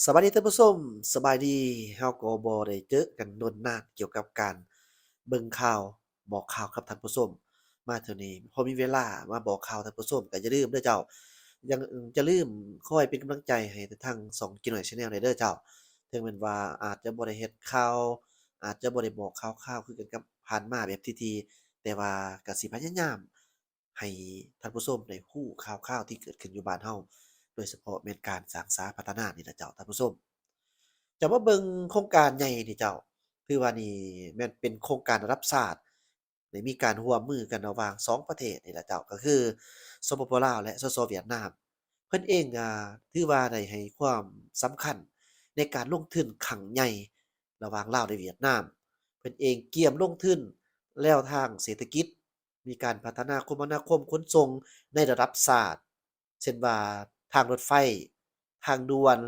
ສະບາຍດີທ່ານຜູ້ຊົມ, ສະບາຍດີ. ເຮົາກໍບໍ່ໄດ້ເຈີກັນດົນນານ ກ່ຽວກັບການເບິ່ງຂ່າວ, ບອກຂ່າວກັບທ່ານຜູ້ຊົມ. ມາເທື່ອນີ້ພໍມີເວລາມາບອກຂ່າວທ່ານຜູ້ຊົມ, ກໍຢ່າລືມເດີເຈົ້າ, ຢ່າ ຢ່າລືມຄອຍເປັນກຳລັງໃຈໃຫ້ທາງຊ່ອງ Kinoy Channel ແດ່ເດີເຈົ້າ. ເຖິງແມ່ນວ່າອາດຈະບໍ່ໄດ້ເຮັດຂ່າວ, ອາດຈະບໍ່ໄດ້ບອກຂ່າວຄາວຄືກັນກັບຜ່ານມາແບບຖີ່ໆ, ແຕ່ວ່າກໍຊິພະຍາຍາມ ໃຫ້ທ່ານຜູ້ຊົມໄດ້ຮູ້ຂ່າວຄາວທີ່ເກີດຂຶ້ນຢູ່ບ້ານເຮົາ, ໂດຍສະເພາະແມ່ນການສ້າງສາພັດທະນານີ້ລະເຈົ້າທ່ານຜູ້ຊົມ. ຈະມາເບິ່ງໂຄງການໃຫຍ່ນີ້ເຈົ້າ, ຖືວ່ານີ້ແມ່ນເປັນໂຄງການລະດັບຊາດ, ໄດ້ມີການຮ່ວມມືກັນລະຫວ່າງສອງປະເທດນີ້ລະເຈົ້າ, ກໍຄື ສປປ ລາວ ແລະ ສສ ຫວຽດນາມ. ເພິ່ນເອງກໍຖືວ່າໄດ້ໃຫ້ຄວາມສຳຄັນໃນການລົງທຶນຄັ້ງໃຫຍ່ລະຫວ່າງລາວ ແລະ ຫວຽດນາມ. ເພິ່ນເອງກຽມລົງທຶນແນວທາງເສດຖະກິດ, ມີການພັດທະນາຄົມມະນາຄົມຂົນສົ່ງໃນລະດັບຊາດ, ເຊັ່ນວ່າທາງລົດໄຟ, ທາງດ່ວນ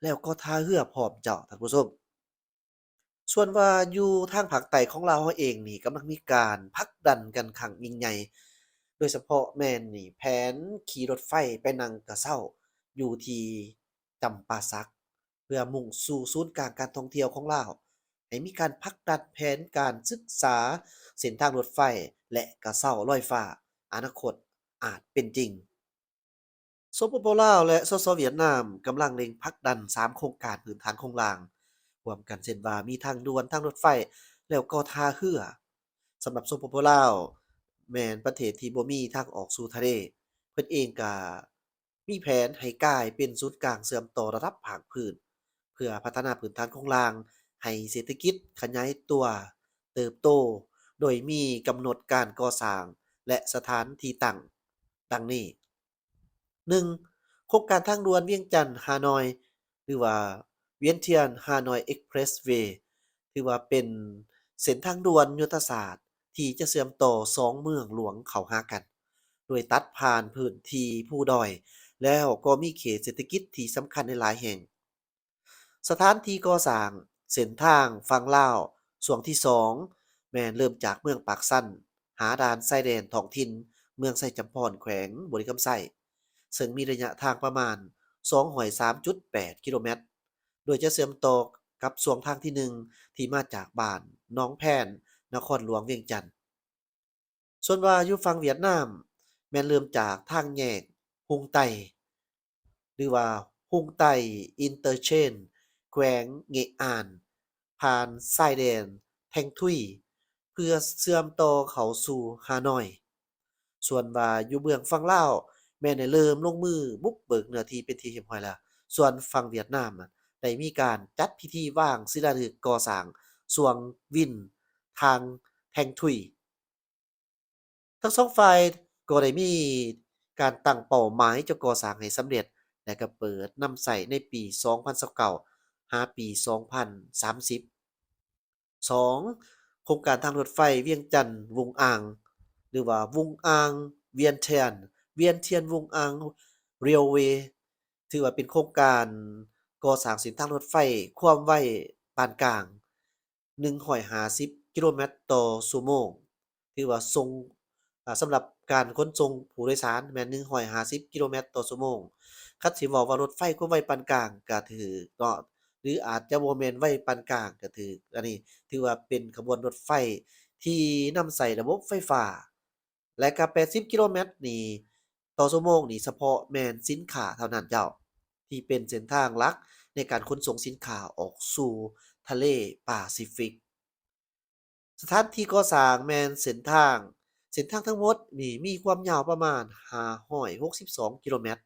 ແລ້ວກໍທ່າເຮືອພ້ອມເຈົ້າທ່ານຜູ້ຊົມ. ສ່ວນວ່າຢູ່ທາງພາກໃຕ້ຂອງລາວເຮົາເອງນີ້ ກຳລັງມີການຜັກດັນກັນຄັ້ງຍິ່ງໃຫຍ່, ໂດຍສະເພາະແມ່ນນີ້ແຜນຂີ່ລົດໄຟໄປນັ່ງກະເຊົ້າຢູ່ທີ່ຈຳປາສັກ. ເພື່ອມຸ່ງສູ່ສູນກາງການທ່ອງທ່ຽວຂອງລາວ, ໃຫ້ມີການຜັກດັນແຜນການສຶກສາເສັ້ນທາງລົດໄຟ ແລະ ກະເຊົ້າລອຍຟ້າ, ອະນາຄົດອາດເປັນຈິງ. ສປປ ລາວ ແລະ ສສ ຫວຽດນາມ ກຳລັງເລັ່ງຜັກດັນສາມໂຄງການພື້ນຖານໂຄງລ່າງຮ່ວມກັນ, ເຊັ່ນວ່າມີທາງດ່ວນ, ທາງລົດໄຟ ແລ້ວກໍທ່າເຮືອ. ສຳລັບ ສປປ ລາວ ແມ່ນປະເທດທີ່ບໍ່ມີທາງອອກສູ່ທະເລ, ເພິ່ນເອງກະ ມີແຜນໃຫ້ກາຍເປັນສູນກາງເຊື່ອມຕໍ່ລະດັບພາກພື້ນ ເພື່ອພັດທະນາພື້ນຖານໂຄງລ່າງໃຫ້ເສດຖະກິດຂະຫຍາຍຕົວເຕີບໂຕ, ໂດຍມີກຳນົດການກໍ່ສ້າງ ແລະ ສະຖານທີ່ຕັ້ງ ດັ່ງນີ້. ໜຶ່ງ, ໂຄງການທາງດ່ວນວຽງຈັນ-ຮ່າໜ້ອຍ ຫຼືວ່າ Vientiane-Hanoi Expressway ຖືວ່າເປັນເສັ້ນທາງດ່ວນຍຸດທະສາດທີ່ຈະເຊື່ອມຕໍ່ສອງເມືອງຫຼວງເຂົ້າຫາກັນ, ໂດຍຕັດຜ່ານພື້ນທີ່ພູດອຍ ແລ້ວກໍມີເຂດເສດຖະກິດທີ່ສຳຄັນໃນຫຼາຍແຫ່ງ. ສະຖານທີ່ກໍ່ສ້າງເສັ້ນທາງຝັ່ງລາວຊ່ວງທີສອງ ແມ່ນເລີ່ມຈາກເມືອງປາກຊັນ ຫາດ່ານຊາຍແດນທ້ອງຖິ່ນເມືອງໄຊຈຳພອນ ແຂວງບໍລິຄຳໄຊ, ເຊິ່ງມີໄລຍະທາງປະມານສອງຮ້ອຍສາມຈຸດແປດກິໂລແມັດ, ໂດຍຈະເຊື່ອມຕໍ່ກັບຊ່ວງທາງທີໜຶ່ງ ທີ່ມາຈາກບ້ານໜອງແພນ ນະຄອນຫຼວງວຽງຈັນ. ສ່ວນວ່າຢູ່ຝັ່ງຫວຽດນາມ ແມ່ນເລີ່ມຈາກທາງແຍກຮຸງໄຕ ຫຼືວ່າຮຸງໄຕ Interchange ແຂວງເງະອານ ຜ່ານຊາຍແດນແທງທຸຍ ເພື່ອເຊື່ອມຕໍ່ເຂົ້າສູ່ຮ່າໜ້ອຍ. ສ່ວນວ່າຢູ່ເບື້ອງຝັ່ງລາວ ແມ່ນໄດ້ເລີ່ມລົງມືບຸກເບີກເນື້ອທີ່ເປັນທີ່ຮຽບຮ້ອຍແລ້ວ. ສ່ວນຝັ່ງຫວຽດນາມ ໄດ້ມີການຈັດພິທີວາງສິລາລຶກກໍ່ສ້າງຊ່ວງວິນທາງແທງທຸຍ. ທັງສອງຝ່າຍກໍໄດ້ມີການຕັ້ງເປົ້າໝາຍຈະກໍ່ສ້າງໃຫ້ສຳເລັດ ແລະ ກໍເປີດນຳໃຊ້ໃນປີສອງພັນຊາວເກົ້າ ຫາປີສອງພັນສາມສິບ. ສອງ, ໂຄງການທາງລົດໄຟວຽງຈັນ-ວຸງອາງ ຫຼືວ່າ ວຸງອາງ-ວຽນທຽນ ວຽນທຽນ-ວຸງອາງ Railway ຖືວ່າເປັນໂຄງການກໍ່ສ້າງເສັ້ນທາງລົດໄຟຄວາມໄວປານກາງ ໜຶ່ງຮ້ອຍຫ້າສິບກິໂລແມັດຕໍ່ຊົ່ວໂມງ, ຖືວ່າສົ່ງ ອາ ສຳລັບການຂົນສົ່ງຜູ້ໂດຍສານແມ່ນໜຶ່ງຮ້ອຍຫ້າສິບກິໂລແມັດຕໍ່ຊົ່ວໂມງ. ຄັນຊິເວົ້າວ່າລົດໄຟຄວາມໄວປານກາງກໍຖືກເນາະ ຫຼືອາດຈະບໍ່ແມ່ນໄວປານກາງກໍຖືກ, ອັນນີ້ຖືວ່າເປັນຂະບວນລົດໄຟທີ່ນຳໃຊ້ລະບົບໄຟຟ້າ ແລະກະແປດສິບກິໂລແມັດນີ້ຕໍ່ຊົ່ວໂມງນີ້ ສະເພາະແມ່ນສິນຄ້າເທົ່ານັ້ນເຈົ້າ, ທີ່ເປັນເສັ້ນທາງຫຼັກໃນການຂົນສົ່ງສິນຄ້າອອກສູ່ທະເລປາຊີຟິກ. ສະຖານທີ່ກໍ່ສ້າງແມ່ນເສັ້ນທາງ, ເສັ້ນທາງທັງໝົດນີ້ມີຄວາມຍາວປະມານຫ້າຮ້ອຍຫົກສິບສອງກິໂລແມັດ.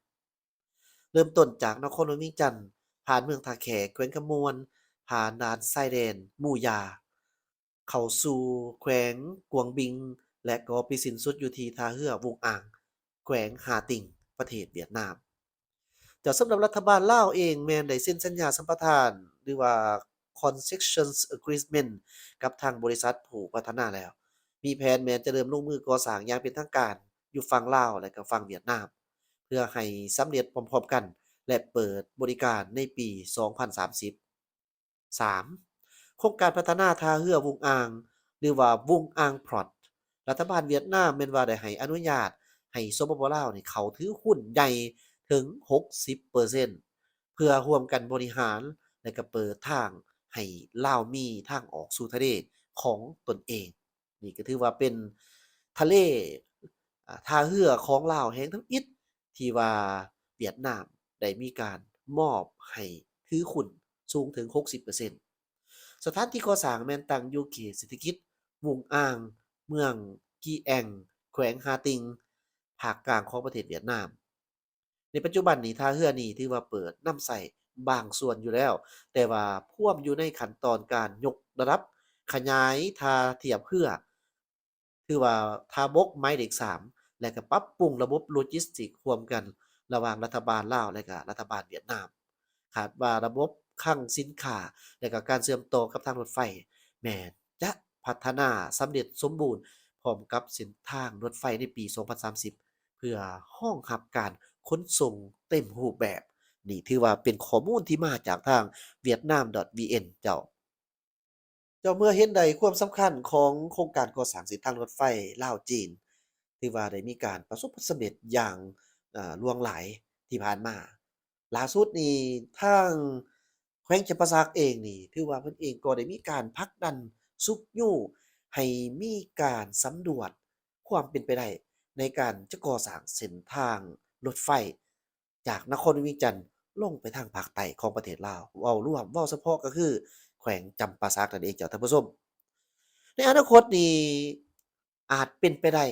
ເລີ່ມຕົ້ນຈາກນະຄອນຫຼວງວຽງຈັນ, ຜ່ານເມືອງທ່າແຂກ ແຂວງຄຳມ່ວນ, ຜ່ານດ່ານຊາຍແດນໝູຢາ, ເຂົ້າສູ່ແຂວງກວາງບິງ ແລະ ກໍໄປສິ້ນສຸດຢູ່ທີ່ທ່າເຮືອວຸງອາງ ແຂວງຮ່າຕິງ ປະເທດຫວຽດນາມ. ເຈົ້າ, ສຳລັບລັດຖະບານລາວເອງແມ່ນໄດ້ເຊັນສັນຍາສຳປະທານ ຫຼືວ່າ Concession Agreement ກັບທາງບໍລິສັດຜູ້ພັດທະນາແລ້ວ. ມີແຜນແມ່ນຈະເລີ່ມລົງມືກໍ່ສ້າງຢ່າງເປັນທາງການຢູ່ຝັ່ງລາວ ແລະ ກໍຝັ່ງຫວຽດນາມ ເພື່ອໃຫ້ສຳເລັດພ້ອມໆກັນ ແລະ ເປີດບໍລິການໃນປີສອງພັນສາມສິບ. ສາມ, ໂຄງການພັດທະນາທ່າເຮືອວຸງອາງ ຫຼືວ່າ Vung Ang Port. ລັດຖະບານຫວຽດນາມແມ່ນວ່າໄດ້ໃຫ້ອະນຸຍາດໃຫ້ ສປປ ລາວ ນີ້ເຂົ້າຖືຫຸ້ນໃຫຍ່ເຖິງຫົກສິບເປີເຊັນ ພື່ອຮ່ວມກັນບໍລິຫານ ແລະ ກໍເປີດທາງໃຫ້ລາວມີທາງອອກສູ່ທະເລຂອງຕົນເອງ. ນີ້ກໍຖືວ່າເປັນທະເລ ອາ ທ່າເຮືອຂອງລາວແຫ່ງທຳອິດ ທີ່ວ່າຫວຽດນາມໄດ້ມີການມອບໃຫ້ຖືຄຸນສູງເຖິງຫົກສິບເປີເຊັນ. ສະຖານທີ່ກໍ່ສ້າງແມ່ນຕັ້ງຢູ່ເຂດເສດຖະກິດວຸ່ງອ່າງ ເມືອງກີແອງ ແຂວງຮາຕິງ ພາກກາງຂອງປະເທດຫວຽດນາມ. ໃນປັດຈຸບັນນີ້ ທ່າເຮືອນີ້ຖືວ່າເປີດນຳໃຊ້ບາງສ່ວນຢູ່ແລ້ວ, ແຕ່ວ່າພວມຢູ່ໃນຂັ້ນຕອນການຍົກລະດັບຂະຫຍາຍທ່າທຽບເຮືອ ຖືວ່າທ່າບົກໝາຍເລກສາມ ແລະ ກໍປັບປຸງລະບົບໂລຈິສຕິກຮ່ວມກັນລະຫວ່າງລັດຖະບານລາວ ແລະ ກໍລັດຖະບານຫວຽດນາມ. ຄາດວ່າລະບົບຄັງສິນຄ້າ ແລະ ກໍການເຊື່ອມຕໍ່ກັບທາງລົດໄຟ ແມ່ນຈະພັດທະນາສຳເລັດສົມບູນ ພ້ອມກັບເສັ້ນທາງລົດໄຟໃນປີສອງພັນສາມສິບ ເພື່ອຮອງຮັບການຂົນສົ່ງເຕັມຮູບແບບ. ນີ້ຖືວ່າເປັນຂໍ້ມູນທີ່ມາຈາກທາງ vietnam dot vn ເຈົ້າ. ເຈົ້າ ເມື່ອເຫັນໄດ້ຄວາມສຳຄັນຂອງໂຄງການກໍ່ສ້າງເສັ້ນທາງລົດໄຟລາວ-ຈີນ ຖືວ່າໄດ້ມີການປະສົບຜົນສຳເລັດຢ່າງ ເອີ ຫຼວງຫຼາຍທີ່ຜ່ານມາ. ລ່າສຸດນີ້ ທາງແຂວງຈຳປາສັກເອງນີ້ ຖືວ່າເພິ່ນເອງກໍໄດ້ມີການຜັກດັນຊຸກຍູ້ໃຫ້ມີການສຳຫຼວດຄວາມເປັນໄປໄດ້ໃນການຈະກໍ່ສ້າງເສັ້ນທາງລົດໄຟ ຈາກນະຄອນຫຼວງວຽງຈັນລົງໄປທາງພາກໃຕ້ຂອງປະເທດລາວ ເວົ້າລວມ ເວົ້າສະເພາະກໍຄືແຂວງຈຳປາສັກນັ້ນເອງເຈົ້າທ່ານຜູ້ຊົມ. ໃນອະນາຄົດນີ້ອາດເປັນໄປໄດ້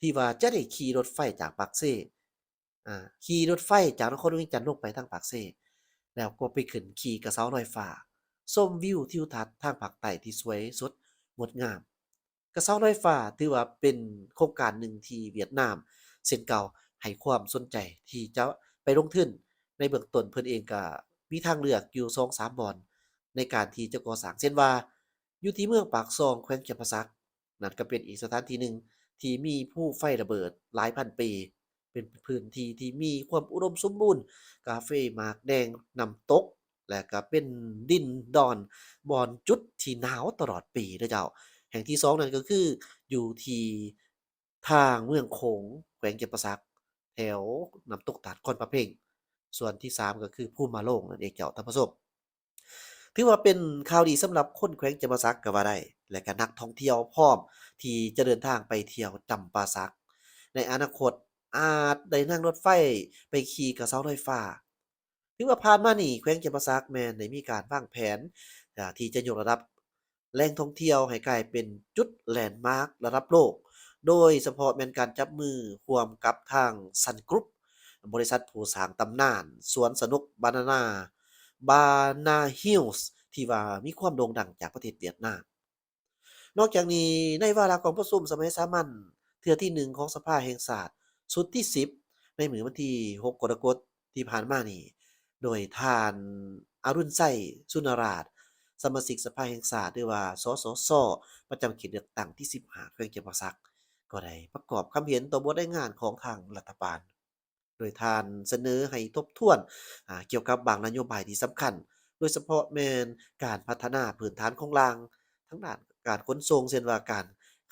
ທີ່ວ່າຈະໄດ້ຂີ່ລົດໄຟຈາກປາກເຊ ອາ ຂີ່ລົດໄຟຈາກນະຄອນຫຼວງວຽງຈັນລົງໄປທາງປາກເຊ ແລ້ວກໍໄປຂຶ້ນຂີ່ກະເສົາລອຍຟ້າ ຊົມວິວທິວທັດທາງພາກໃຕ້ທີ່ສວຍສົດງົດງາມ. ກະເສົາລອຍຟ້າຖືວ່າເປັນໂຄງການໜຶ່ງທີ່ຫວຽດນາມເຊັ່ນເກົ່າໃຫ້ຄວາມສົນໃຈທີ່ຈະໄປລົງທຶນ. ໃນເບື້ອງຕົ້ນເພິ່ນເອງກະມີທາງເລືອກຢູ່ສອງສາມບ່ອນໃນການທີ່ຈະກໍ່ສ້າງ ເຊັ່ນວ່າ ຢູ່ທີ່ເມືອງປາກຊ່ອງ ແຂວງຈຳປາສັກ ນັ້ນກະເປັນອີກສະຖານທີ່ໜຶ່ງທີ່ມີພູໄຟລະເບີດຫຼາຍພັນປີ ເປັນພື້ນທີ່ທີ່ມີຄວາມອຸດົມສົມບູນ ກາເຟ ໝາກແດງ ນ້ຳຕົກ ແລະ ກະເປັນດິນດອນ ບ່ອນຈຸດທີ່ໜາວຕະຫຼອດປີເດີເຈົ້າ. ແຫ່ງທີສອງນັ້ນກໍຄືຢູ່ທີ່ທາງເມືອງໂຂງ ແຂວງຈຳປາສັກ ແຖວນ້ຳຕົກຕາດຄອນພະເພັງ. ສ່ວນທີສາມກໍຄືພູມາໂລງນັ້ນເອງເຈົ້າທ່ານຜູ້ຊົມ. ຖືວ່າເປັນຂ່າວດີສຳລັບຄົນແຂວງຈຳປາສັກກໍວ່າໄດ້ ແລະ ກໍນັກທ່ອງທ່ຽວພ້ອມທີ່ຈະເດີນທາງໄປທ່ຽວຈຳປາສັກ. ໃນອະນາຄົດອາດໄດ້ນັ່ງລົດໄຟໄປຂີ່ກະເສົາລອຍຟ້າ. ຖືວ່າຜ່ານມານີ້ແຂວງຈຳປາສັກແມ່ນໄດ້ມີການວາງແຜນ ອາ ທີ່ຈະຍົກລະດັບແຫຼ່ງທ່ອງທ່ຽວໃຫ້ກາຍເປັນຈຸດແລນມາກລະດັບໂລກ, ໂດຍສະເພາະແມ່ນການຈັບມືຮ່ວມກັບທາງ Sun Group ບໍລິສັດຜູ້ສ້າງຕຳນານສວນສະໜຸກ Banana Banana Hills ທີ່ວ່າມີຄວາມໂດ່ງດັງຈາກປະເທດຫວຽດນາມ. ນອກຈາກນີ້ ໃນວາລະກອງປະຊຸມສະໄໝສາມັນເທື່ອທີໜຶ່ງຂອງສະພາແຫ່ງຊາດຊຸດທີສິບ ໃນມື້ວັນທີຫົກ ກໍລະກົດທີ່ຜ່ານມານີ້ ໂດຍທ່ານ ອະລຸນໄຊ ສຸນນະລາດ ສະມາຊິກສະພາແຫ່ງຊາດ ຫຼືວ່າ ສສຊ ປະຈຳເຂດເລືອກຕັ້ງທີສິບຫ້າ ແຂວງຈຳປາສັກ ກໍໄດ້ປະກອບຄຳເຫັນຕໍ່ບົດລາຍງານຂອງທາງລັດຖະບານ. ໂດຍທ່ານສະເໜີໃຫ້ທົບທວນ ອາ ກ່ຽວກັບບາງນະໂຍບາຍທີ່ສຳຄັນ, ໂດຍສະເພາະແມ່ນການພັດທະນາພື້ນຖານໂຄງລ່າງທາງດ້ານການຂົນສົ່ງ, ເຊັ່ນວ່າການ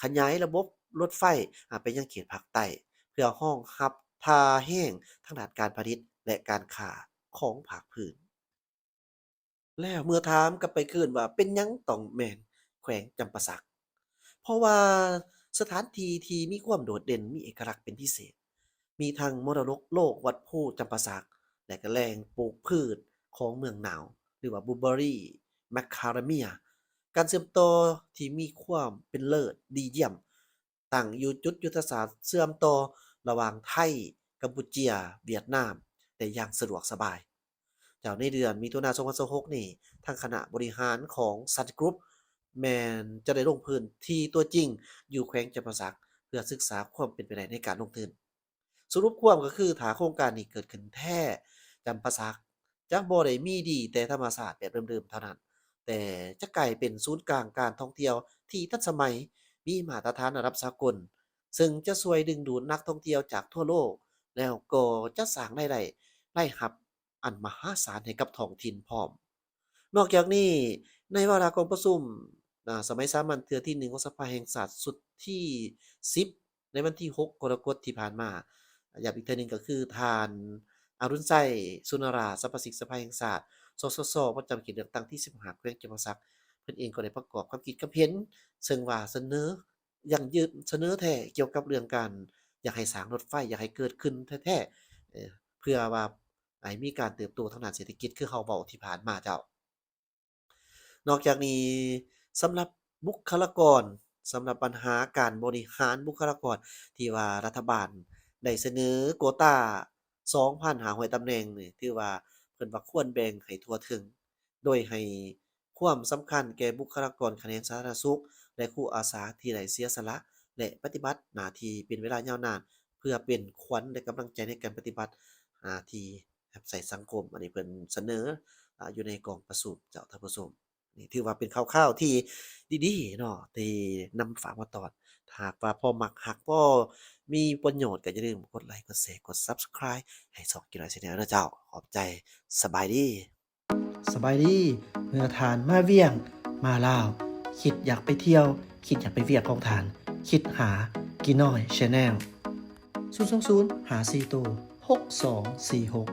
ຂະຫຍາຍລະບົບລົດໄຟ ອາ ໄປຍັງເຂດພາກໃຕ້ ເພື່ອຮອງຮັບທ່າແຮງທາງດ້ານການຜະລິດ ແລະ ການຄ້າຂອງພາກພື້ນ. ແລ້ວເມື່ອຖາມກັບໄປຄືນວ່າເປັນຫຍັງຕ້ອງແມ່ນແຂວງຈຳປາສັກ? ເພາະວ່າສະຖານທີ່ທີ່ມີຄວາມໂດດເດັ່ນ, ມີເອກະລັກເປັນພິເສດ, ມີທັງມໍລະດົກໂລກວັດພູຈຳປາສັກ ແລະ ກະແຫຼ່ງປູກພືດຂອງເມືອງໜາວ ຫຼືວ່າ Blueberry Macadamia, ການເຊື່ອມຕໍ່ທີ່ມີຄວາມເປັນເລີດດີຢ້ຽມ, ຕັ້ງຢູ່ຈຸດຍຸດທະສາດເຊື່ອມຕໍ່ລະຫວ່າງໄທ, ກຳປູເຈຍ, ຫວຽດນາມ ໄດ້ຢ່າງສະດວກສະບາຍ. ເຈົ້າ ໃນເດືອນມິຖຸນາ ສອງພັນຊາວຫົກນີ້, ທາງຄະນະບໍລິຫານຂອງ Sun Group ແມ່ນຈະໄດ້ລົງພື້ນທີ່ຕົວຈິງຢູ່ແຂວງຈຳປາສັກ ເພື່ອສຶກສາຄວາມເປັນໄປໄດ້ໃນການລົງທຶນ. ສະຫຼຸບຄວາມກໍຄື ຖ້າໂຄງການນີ້ເກີດຂຶ້ນແທ້, ຈຳປາສັກຈະບໍ່ໄດ້ມີດີແຕ່ທຳມະຊາດແບບເດີມໆເທົ່ານັ້ນ, ແຕ່ຈະກາຍເປັນສູນກາງການທ່ອງທ່ຽວທີ່ທັນສະໄໝ, ມີມາດຕະຖານລະດັບສາກົນ, ເຊິ່ງຈະຊ່ວຍດຶງດູດນັກທ່ອງທ່ຽວຈາກທົ່ວໂລກ, ແລ້ວກໍຈະສ້າງລາຍໄດ້, ລາຍຮັບອັນມະຫາສານໃຫ້ກັບທ້ອງຖິ່ນພ້ອມ. ນອກຈາກນີ້, ໃນວາລະກອງປະຊຸມ ອາ ສະໄໝສາມັນເທື່ອທີໜຶ່ງຂອງສະພາແຫ່ງຊາດຊຸດທີສິບ ໃນວັນທີຫົກ ກໍລະກົດທີ່ຜ່ານມາ, ຢ້ຳອີກເທື່ອໜຶ່ງກໍຄືທ່ານ ອະລຸນໄຊ ສຸນາລາ ສະມາຊິກສະພາແຫ່ງຊາດ ສສຊ ປະຈຳເຂດເລືອກຕັ້ງທີສິບຫ້າ ແຂວງຈຳປາສັກ ເພິ່ນເອງກໍໄດ້ປະກອບຄຳຄິດຄຳເຫັນ ເຊິ່ງວ່າສະເໜີ ຢັ້ງຢືນ ສະເໜີແທ້ກ່ຽວກັບເລື່ອງການຢາກໃຫ້ສ້າງລົດໄຟ ຢາກໃຫ້ເກີດຂຶ້ນແທ້ໆ ເອີ ເພື່ອວ່າໃຫ້ມີການເຕີບໂຕທາງດ້ານເສດຖະກິດ ຄືເຮົາເວົ້າທີ່ຜ່ານມາເຈົ້າ. ນອກຈາກນີ້ ສຳລັບບຸກຄະລາກອນ ສຳລັບບັນຫາການບໍລິຫານບຸກຄະລາກອນ ທີ່ວ່າລັດຖະບານໄດ້ສະເໜີໂກຕາ ສອງພັນຫ້າຮ້ອຍຕຳແໜ່ງນີ້ ຖືວ່າເພິ່ນວ່າຄວນແບ່ງໃຫ້ທົ່ວເຖິງ ໂດຍໃຫ້ຄວາມສຳຄັນແກ່ບຸກຄະລາກອນຂະແໜງສາທາລະນະສຸກ ແລະ ຄູອາສາທີ່ໄດ້ເສຍສະຫຼະ ແລະ ປະຕິບັດໜ້າທີ່ເປັນເວລາຍາວນານ ເພື່ອເປັນຂວັນ ແລະ ກຳລັງໃຈໃນການປະຕິບັດໜ້າທີ່ຮັບໃຊ້ສັງຄົມ. ອັນນີ້ເພິ່ນສະເໜີ ອາ ຢູ່ໃນກອງປະຊຸມເຈົ້າ ທ່ານຜູ້ຊົມ. ນີ້ຖືວ່າເປັນຂ່າວຄາວທີ່ດີໆເນາະ ທີ່ນຳຝາກມາຕອນ. ຖ້າຫາກວ່າພໍມັກຮັກ ພໍມີປະໂຫຍດ ກໍຢ່າລືມກົດໄລ ກົດແຊ ກົດ Subscribe ໃຫ້ຊ່ອງກິນໜ້ອຍ Channel ເດີເຈົ້າ. ຂອບໃຈ. ສະບາຍດີ. ສະບາຍດີ. ເມື່ອທ່ານມາວຽງ ມາລາວ ຄິດຢາກໄປທ່ຽວ ຄິດຢາກໄປວຽງຂອງທ່ານ ຄິດຫາກິນໜ້ອຍ Channel. ສູນສອງສູນ ຫ້າສີ່ໂຕ ຫົກສອງສີ່ຫົກ.